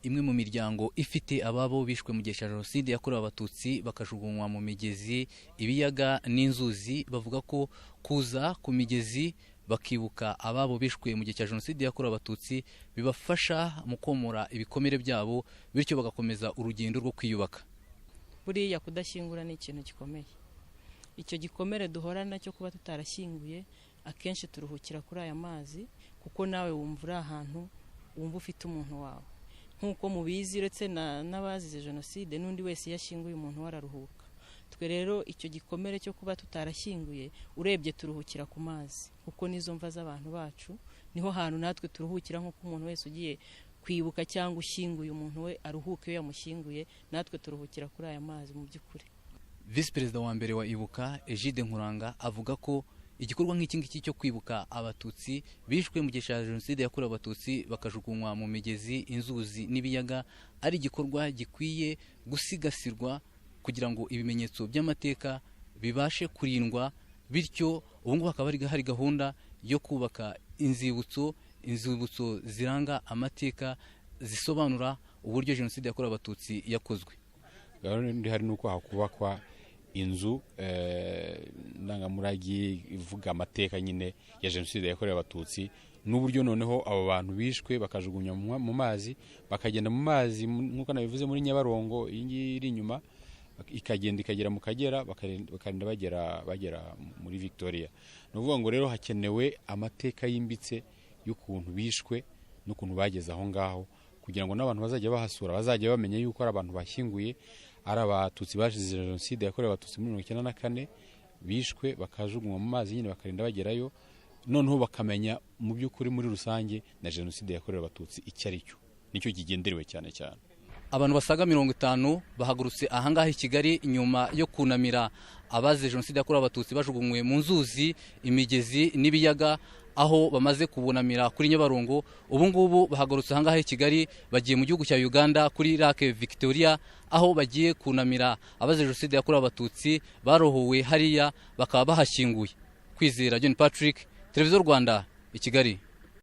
Imwe mu miryango ifite ababo bishwe mu gihe cya Jenoside yakorewe Abatutsi bakajugunywa mu migezi, ibiyaga n'inzuzi, bavuga ko kuza ku migezi bakibuka ababo bishwe mu gihe cya Jenoside yakorewe Abatutsi bibafasha mu komora ibikomere byabo, bityo bagakomeza urugendo rwo kwiyubaka. Buriya kudashyingura ni ikintu gikomeye. Icyo gikomere duhorana cyo kuba tutarashyinguye, akenshi turuhukira kuri aya mazi, kuko nawe wumva uri ahantu wumva ufite umuntu wawe. Nk'uko mubizi, uretse n'abazize jenoside, n'undi wese iyo ashyinguye umuntu we araruhuka. Twe rero icyo gikomere cyo kuba tutarashyinguye, urebye turuhukira ku mazi, kuko nizo mva z'abantu bacu, niho hantu natwe turuhukira. Nk'uko umuntu wese ugiye kwibuka cyangwa ushyinguye umuntu we aruhuka iyo yamushyinguye, natwe turuhukira kuri aya mazi mu by'ukuri. Visi Perezida wa mbere wa Ibuka, Egide Nkuranga, avuga ko igikorwa nk'iki ngiki cyo kwibuka Abatutsi bishwe mu gihe cya Jenoside yakorewe Abatutsi bakajugunywa mu migezi, inzuzi n'ibiyaga ari igikorwa gikwiye gusigasirwa kugira ngo ibimenyetso by'amateka bibashe kurindwa. Bityo ubu ngubu hakaba hari gahunda yo kubaka inzibutso ziranga amateka, zisobanura uburyo Jenoside yakorewe Abatutsi yakozwe. Gahunda ihari ni uko hakubakwa inzu ndangamurage ivuga amateka nyine ya Jenoside yakorewe Abatutsi, n'uburyo noneho abo bantu bishwe bakajugunywa mu mazi, bakagenda mu mazi, nk'uko nabivuze, muri Nyabarongo iyi ngiyi iri inyuma, ikagenda ikagera mu Kagera, bakarinda bagera muri Victoria. Ni ukuvuga ngo rero hakenewe amateka yimbitse y'ukuntu bishwe n'ukuntu bageze aho ngaho, kugira ngo n'abantu bazajya bahasura bazajya bamenya yuko ari abantu bashyinguye, ari Abatutsi bazize Jenoside yakorewe Abatutsi muri 94, bishwe bakajugunywa mu mazi nyine bakarinda bagerayo, noneho bakamenya mu by'ukuri muri rusange na Jenoside yakorewe Abatutsi icyo ari cyo. Nicyo kigenderewe cyane cyane. Abantu basaga 50 bahagurutse ahangaha i Kigali nyuma yo kunamira abazize Jenoside yakorewe Abatutsi bajugunywe mu nzuzi, imigezi n'ibiyaga, aho bamaze kubunamira kuri Nyabarongo. Ubu ngubu bahagurutse ahangaha i Kigali bagiye mu gihugu cya Uganda kuri Lake Victoria, aho bagiye kunamira abazize Jenoside yakorewe Abatutsi barohowe hariya bakaba bahashyinguye. Kwizera John Patrick, Televiziyo Rwanda, i Kigali.